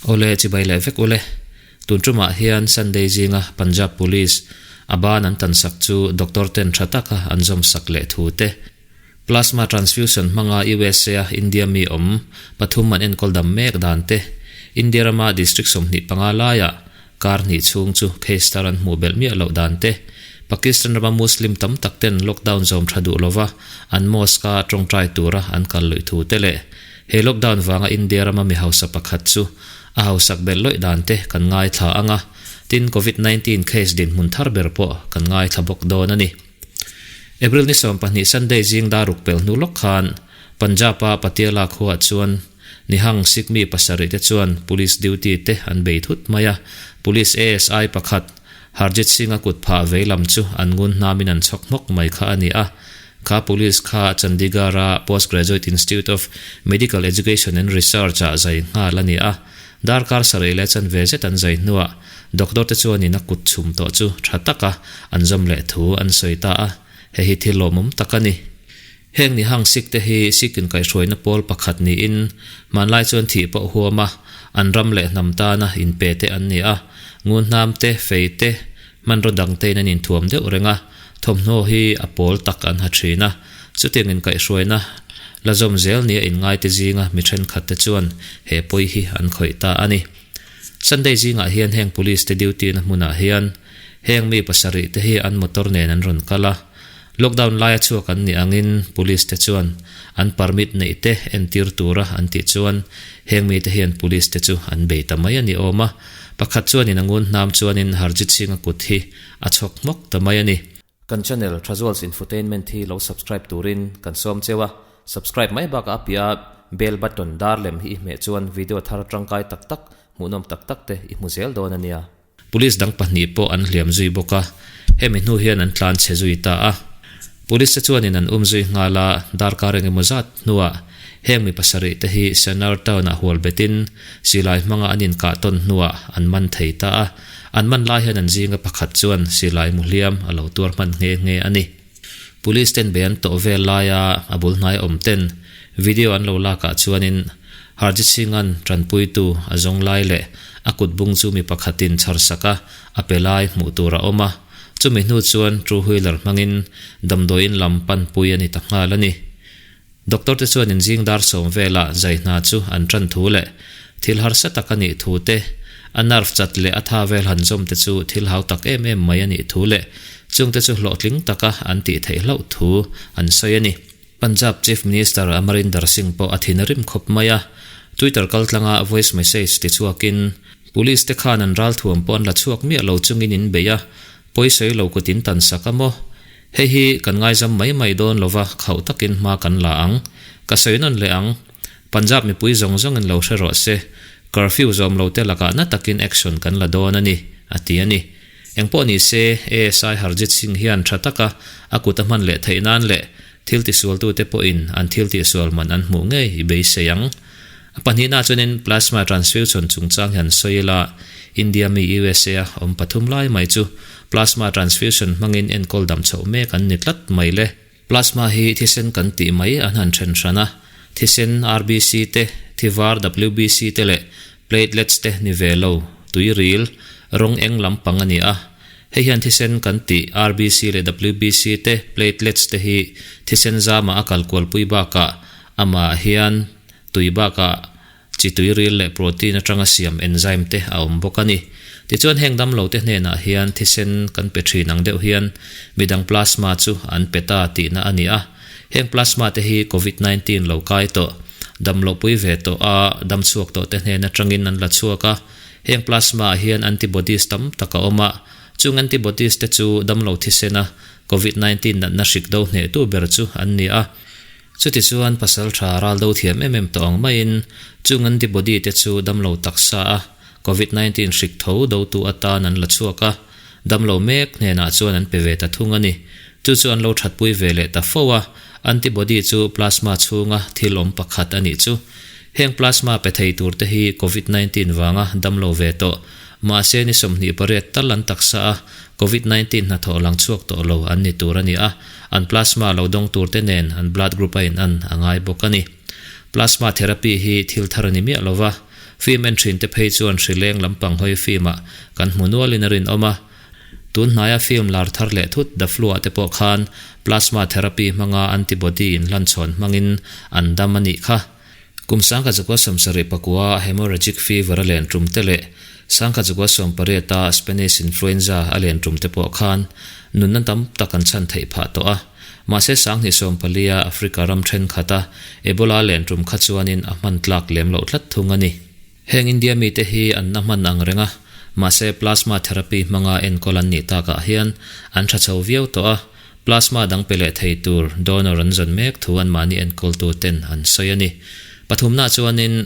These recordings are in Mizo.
Awle chibai leh vek ule. Tun tumah hian Sunday zinga Punjab Police a ban an tan sak chu doctor ten tha taka an zawm sak leh thu te, Plasma transfusion hmanga USA a India mi awm pathum an enkawl dam mek dan te, India rama district 25 laiah kar hnih chhung chu case thar an hmuh belh miah loh dan te, Pakistan rama Muslim tam tak ten lockdown zawm tha duh lova an mosque a tawngtai tura an kal luih thu te leh he lockdown vanga India rama mi hausa pakhat chu a hausak belh lawih dan te kan ngaithla ang a, tin Covid 19 case dinhmun thar ber pawh kan ngaithla bawk dawn a ni. April ni 12 Sunday zing dar ruk pel hnu lawk khan Punjab a Patiala khuaah chuan Nihang Sikh mi pasarih te chuan police duty te an bei thut mai a, police ASI pakhat Harjit Singh a kut phah vei lam chu an ngun hnamin an chhawk hmawk mai kha a ni a. Kha police kha Chandigarh a Post Graduate Institute of Medical Education and Research ah zai nghal a ni a. Darkar sarih leh chanve zet an zai hnuah doctor te chuanin a kut chhum tawh chu tha taka an zawm leh thu an sawi ta a, hei hi thil lawmawm tak a ni. Heng ni hang Sikh te hi Sikh inkaihhruaina pawl pakhat niin hmanlai chuan thih pawh huam a, an ram leh hnam tana inpe te an ni a, ngun hnam te, fei te, hmanraw dang tein an inthuam deuh reng a, thawmhnaw hi a pawl tak an ha thin a, chutiang inkaihhruaina la zawm zel nia inngaite zinga mi thenkhat te chuan he pawi hi an khawih ta a ni. Sunday zingah hian heng police te duty na hmunah hian heng mi pasarih te hi an motor nen an rawn kal a, Lockdown laia chhuak an nih angin police te chuan an permit neih te entir tura an tih chuan heng mite hian police te chu an bei ta mai a ni awm a. Pakhat chuanin a ngun hnam chuanin Harjit Singh-a kut hi a chhawk hmawk ta mai a ni. Kan channel Thazuals Infotainment hi lo subscribe turin kan sawm cheu a, subscribe mai bakah a piah bell button dar lem hi i hmeh chuan video thar tangkai tak tak, hmuhnawm tak tak te i hmu zel dawn a nia. Police dang pahnih pawh an hliam zui bawk a, hemi hnu hian an tlan chhe zui ta a. Police te chuanin an um zui nghal a, darkar engemaw zat hnuah heng mi pasarih te hi Sennar town-ah hual betin silai hmanga an inkah tawn hnuah an man thei ta a, an man lai hian an zinga pakhat chuan silai mu hliam a lo tuar hman nghe nghe a ni. Police ten bei an tawh vel laia a bul hnai awm ten video an lo lakah chuanin Harjit Singh-a'n tanpuitu a zawng lai leh a kut bung chu mi pakhatin chhar sak a, a pe lai hmuh tur a awm a. Chumi hnu chuan two wheeler hmangin damdawiin lam panpui a ni ta nghal a ni. Doctor te chuan inzing dar sawm velah zai hna chu an tan thu leh thil harsa tak a nih thu te, a nerve chat leh a tha vel han zawm te chu thil hau tak em em mai a nih thu leh chung te chu hlawhtling taka an tih theih hlauh thu an sawi a ni. Punjab Chief Minister Amarinder Singh pawh a thin a rim khawp mai a, Twitter kaltlanga voice message ti chhuakin, Police te khan an ralthuam pawh an la chhuak miah lo chungin in bei a, pawisawi lo kut in tan sak a maw? Hei hi kan ngaizam mai mai dawn lova khauh takin hma kan la ang. Ka sawi nawn leh ang. Punjab mipui zawng zawngin lo hre rawh se. Curfew zawm lo te lakah na takin action kan la dawn a ni, a ti a ni. Engpawh ni se, ASI Harjit Singh hian tha taka a kut a hman leh theih nan leh thil tisualtute pawhin an thil tihsual man an hmuh ngei i beisei ang. A pahnihna chuanin plasma transfusion chungchang hian sawi ila, India mi USA a awm pathum lai mai chu plasma transfusion hmangin enkawl dam chhoh mek an ni tlat mai le. Plasma hi thisen kan tih mai an han then hran a, thisen RBC te, thi var WBC te leh platelets te ni ve lo, tui ril, rawng eng lampang a ni a. Hei hian thisen kan tih RBC leh WBC te, platelets te hi thisen zamah a kal kualpui bakah amah hian tui bakah chi tui ril leh protein atanga siam enzyme te a awm bawk a ni. Tichuan heng damlo te hnenah hian thisen kan pe thin ang deuh hian midang plasma chu an pe ta tihna a ni a. Heng plasma te hi Covid 19 lo kai tawh, damloh pui ve tawh a dam chhuak tawh te hnen atangin an la chhuak a. Heng plasma ah hian antibodies tam tak a awm a, chung antibodies te chu damlo thisena Covid 19 natna hrik do hnehtu ber chu an ni a. Chutichuan pasal tha ral do thiam em em tawh ang maiin chung antibody te chu damlo taksa a Covid 19 hrik tho dotu atan an la chhuak a, damlo mek hnenah chuan an pe ve ta thung a ni. Chu chu an lo thatpui ve leh ta fo a, antibody chu plasma chhunga thil awm pakhat a nih chu. Heng plasma pe thei tur te hi Covid 19 vanga damlo ve tawh mahse ni 28 tal an taksa a Covid 19 hnathawh lang chhuak tawh lo an ni tur a ni a, an plasma lo dawng tur te nen an blood group a in an a ngai bawk a ni. Plasma therapy hi thil thar a ni miah lo va. Film en thin te phei chuan hrileng lampang hawi film ah kan hmu nualin a rinawm a. Tun hnaia film lar thar leh thut The Flu ah te pawh khan plasma therapy hmanga antibody inhlanchhawn hmangin an dam a nih kha. Kum 1974 hemorrhagic fever a len tum te leh 1918 Spanish influenza a len tum te pawh khan nunna tam tak an chhan theih phah tawh a. Mahse 2014 Africa ram thenkhat a Ebola a len tum kha chuanin a hman tlak lem loh tlat thung a ni. Heng India mite hi an na hman ang reng a, mahse plasma therapy hmanga enkawl an nih takah hian an tha chho viau tawh a, plasma dang pe leh thei tur donor an zawn mek thu anmahni enkawltu ten an sawi a ni. Pathumna chuanin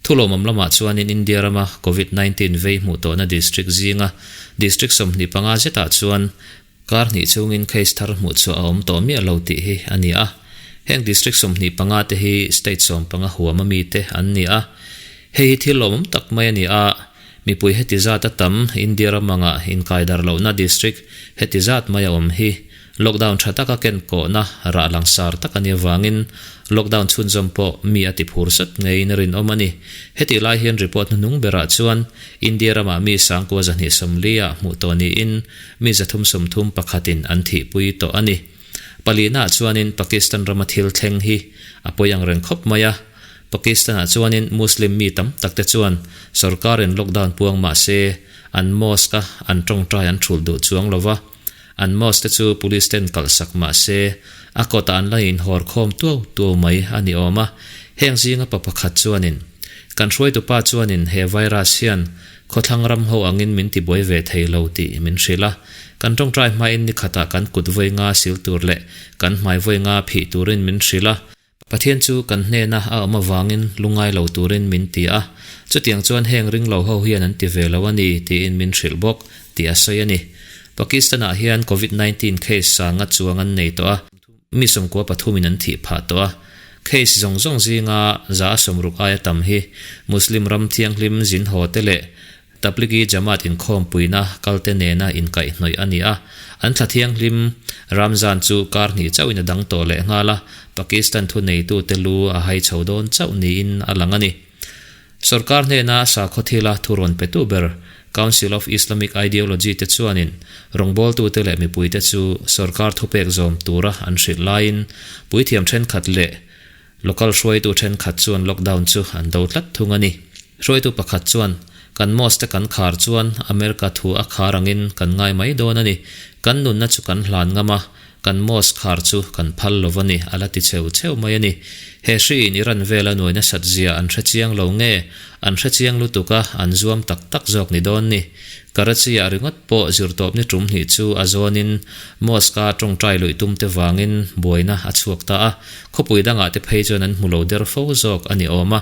Thulawmawm lamah chuanin India rama Covid 19 vei hmuh tawhna district zinga district 25 zetah chuan Kar hnih chhungin case thar hmuh chhuah a awm tawh miah lo tih hi a ni a. Heng district 25 te hi state 15 huam a mi te an ni a. Hei hi thil lawmawm tak mai a ni a, mipui heti zat a tam India ram anga inkaidar lohna district heti zat mai a awm hi lockdown tha taka ken kawhna rah langsar tak a nih avangin Lockdown chhunzawm pawh mi a ti phur sat ngeiin a rinawm a ni. Hetih lai hian report hnuhnung berah chuan India ramah mi sangkua 240 ah hmuh tawh niin mi 331 in an thihpui tawh a ni. Palina ah chuanin Pakistan rama thil thleng hi a pawi ang reng khawp mai a. Pakistan ah chuanin Muslim mi tam tak te chuan sorkarin lockdown puang mah se an mosque a an tawngtai an thulh duh chuang lo va. An mosque te chu police ten kalhsak mah se a kawtah an la inhawr khawm tuau tuau mai a ni awm a. Heng zinga pa pakhat chuanin, Kan hruaitupa chuanin he virus hian khawthlang ram ho angin min tibuai ve thei lo tih min hrilh a. Kan tawngtai hmain nikhatah kan kut vawi nga sil tur leh kan hmai vawi nga phih turin min hrilh a. Pathian chu kan hnena a awm avangin lungngai lo turin min ti a, chutiang chuan heng ring lo ho hian an ti ve lo a ni tiin min hrilh bawk tih a sawi a ni. Pakistan-ah hian Covid 19 case sanga chuang an nei tawh a, mi 93 in an thih phah tawh a. Case zawng zawng zinga 60 aia tam hi Muslim ram thianghlim zin haw te leh Tablighi Jamaat inkhawmpuina kalte nena inkaihhnawih a ni a, an thla thianghlim Ramzan chu kar hnih chauhin a dang tawh leh nghal a, Pakistan thuneitute lu a hai chho dawn chauh niin a lang a ni. Sorkar hnena sakhaw thila thu rawn petu ber Council of Islamic Ideology te chuanin rawngbawltute leh mipuite chu sorkar thupek zawm tura an hrilh laiin puithiam thenkhat leh Local hruaitu thenkhat chuan lockdown chu an do tlat thung a ni. Hruaitu pakhat chuan, Kan mosque te kan khar chuan America thu a khar angin kan ngai mai dawn a ni. Kan nunna chu kan hlan ngam a, kan mosque khar chu kan phal lo a ni, a la ti cheu cheu mai a ni. He hriin Iran vela nuai nasat zia an hre chiang lo nge, an hre chiang lutuk a, an zuam tak tak zawk ni dawn ni. Karachi-ah ringawt pawh zirtawpni tum hnih chu a zawnin mosque-a tawngtai luih tumte vangin buaina a chhuak ta a. Khawpui dangah te phei chuan an hmu lo der fo zawk a ni awm a.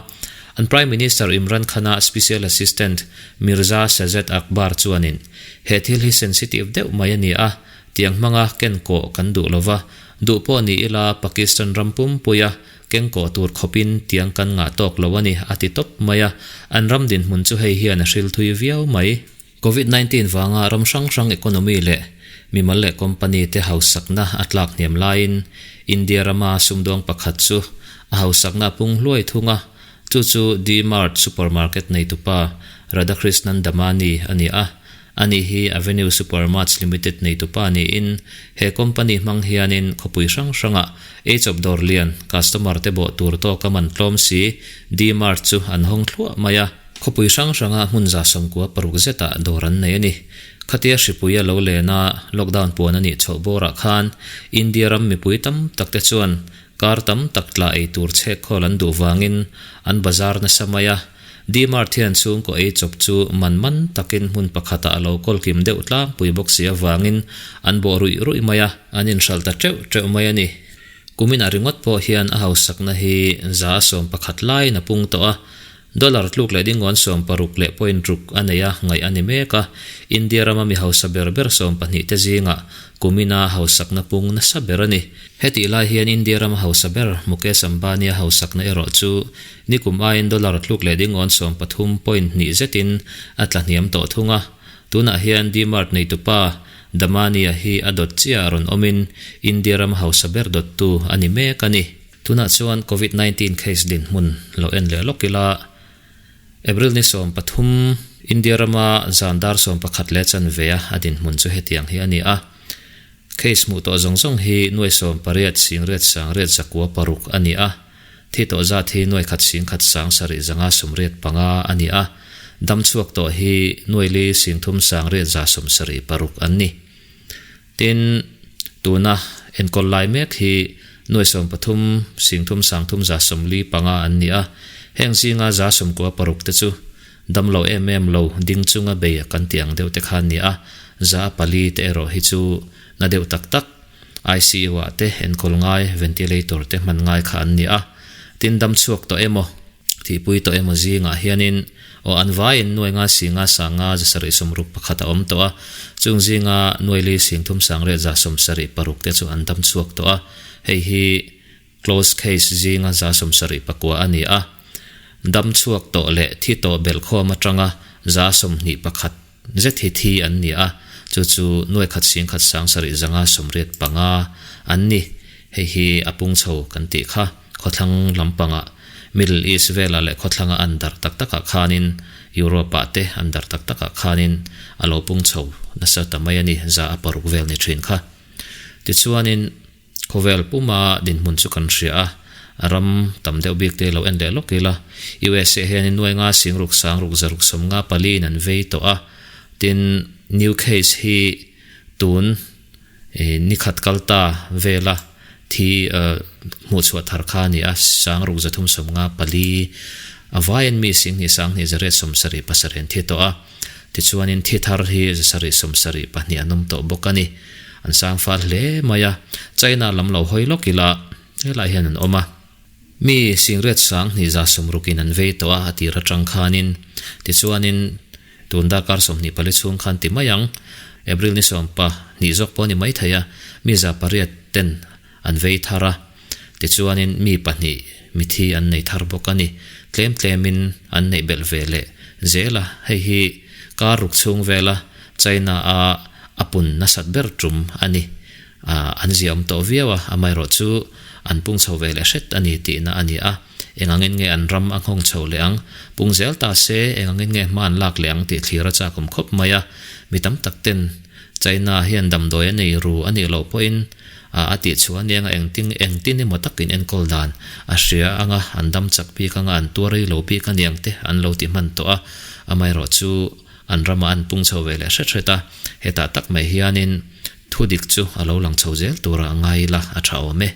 An Prime Minister Imran Khan-a Special Assistant Mirza Sajjad Akbar chuanin, He thil hi sensitive deuh mai a ni a, tiang hmanga ken kawh kan duh lo va, duh pawh ni ila Pakistan ram pumpuia keng kawh tur khawpin tiang kan ngah tawk lo a ni, a ti tawp mai a. An ram dinhmun chu hei hian a hril thui viau mai. Covid 19 vanga ram hrang hrang economy leh mimal leh company te hausakna a tlak hniam laiin India rama sumdawng pakhat chu a hausakna a pung hluai thung a, chu chu D-Mart supermarket neitupa Radhakrishnan Damani a ni a. Ani hi Avenue Supermarts Limited neitupa niin he company hmang hianin khawpui hrang hrangah eichawp dawr lian customer te bawh tur tawka man tlawm si D-Mart chu an hawng thluah mai a. Khawpui hrang hranga hmun 96 zetah dawr an nei a ni. Khatia hripui a lo len a, lockdown puan a nih chhoh bawrah khan India ram mipui tam tak te chuan kar tam tak tla ei tur chhek khawl an duh vangin an bazar nasa mai a. D-Mart hian chhungkaw ei chawp chu man man takin hmun pakhatah a lo kawlkim deuh tlangpui bawk si avangin an bawh ruih ruih mai a, an inhralh ta teuh teuh mai a ni. Kumin a ringawt pawh hian a hausakna hi 111 laiin a pung tawh a. Dollar tluk leh dingawn 60 leh point ruk a nei a, ngaih a ni mek a. India rama mi hausa ber ber 12 te zingah kumina hausakna pung nasa ber a ni. Hetih lai hian India rama hausa ber Mukesh Ambani-a hausakna erawh chu nikum aiin dollar tluk leh dingawn 13 point hnih zetin a tla hniam tawh thung a. Tunah hian D-Mart neitupa Damani-a hi a dawt chiah rawn awmin India rama hausa ber dawttu a ni mek a ni. Tunah chuan Covid 19 case dinhmun lo en leh lawk ila. April ni 13, India rama zan dar 11 leh chanve a a dinhmun chu hetiang hi a ni a. Case hmuh tawh zawng zawng hi nuai 18 singriat sangriat zakua paruk a ni a. Thi tawh zat hi nuai khat singkhat sang sarih zanga 85 a ni a. Dam chhuak tawh hi nuai li singthum sangriat za 76 an ni. Tin, tuna enkawl lai mek hi nuai 13 singthum sangthum za 45 an ni a. Heng zinga za 96 te chu dam lo em em lo ding chunga bei a kan ti ang deuh te khan ni a. Za pali te erawh hi chu na deuh tak tak ICU ah te enkawl ngai ventilator te hman ngai kha an ni a. Tin dam chhuak tawh emaw thihpui tawh emaw zingah hianin aw an vaiin nuai nga singa sanga za sarih sawmruk pakhat a awm tawh a. Chung zinga nuai li singthum sangriat za 76 te chu an dam chhuak tawh a. Hei hi close case zinga za 79 a ni a. Dam chhuak tawh leh thi tawh bel khawm atanga za 21 zet hi thi an ni a. Chu chu nuai khat singkhat sang sarih zanga 85 an ni. Hei hi a pung chho kan tih kha khawthlang lampanga Middle East vela leh khawthlanga an dar tak takah khanin Europe ah te an dar tak takah khanin a lo pung chho nasa ta mai a ni za a paruk vel ni thin kha. Tichuanin khawvel puma dinhmun chu kan hria a, ram tam deuh bik te lo en leh lawk ila. USA hianin nuai nga singruk sangruk zaruk 54 in an vei tawh a. Tin new case hi tun ni khat kalta vela thi hmuh chhuah thar kha a ni a, sangruk zathum 54 a vaiin mi singhnih sanghnih zariat 77 an thi tawh a. Tichuanin thi thar hi zasarih 72 an awm tawh bawk a ni. An sang fal hle mai a, China lam lo hawi lawk ila helai hian an awm a. Mi singriat sanghnih za sawmrukin an vei tawh a, a tir atang khanin. Tichuanin tun darkar 24 chhung khan ti mai ang. April ni 12 zawk pawh a ni mai thei a, mi za pariat ten an vei thar a. Tichuanin mi pahnih mithi an nei thar bawk a ni. Tlem tlemin an neih belh ve leh zel a. Hei hi kar ruk chhung vela China a a pun nasat ber tum a ni. An zia awm tawh viau a, amaherawh chu an pung chho ve leh hret a ni tihna a ni a. Engangin nge an ram a nghawng chho leh ang? Pung zel ta se, engangin nge hma an lak leh ang tih thlir a chak awm khawp mai a. Mi tam tak ten China hian damdawi a nei ru a nih loh pawhin a tih chhuah a nia nga engtin engtin emaw takin enkawl dan a hria anga an dam chak bik anga an tuar rei lo bik a niang te an lo ti hman tawh a. Amaherawh chu an ramah an pung chho ve leh hret hret a. Hetah tak mai hianin thu dik chu a lo lang chho zel tura a ngai ila a tha awm e.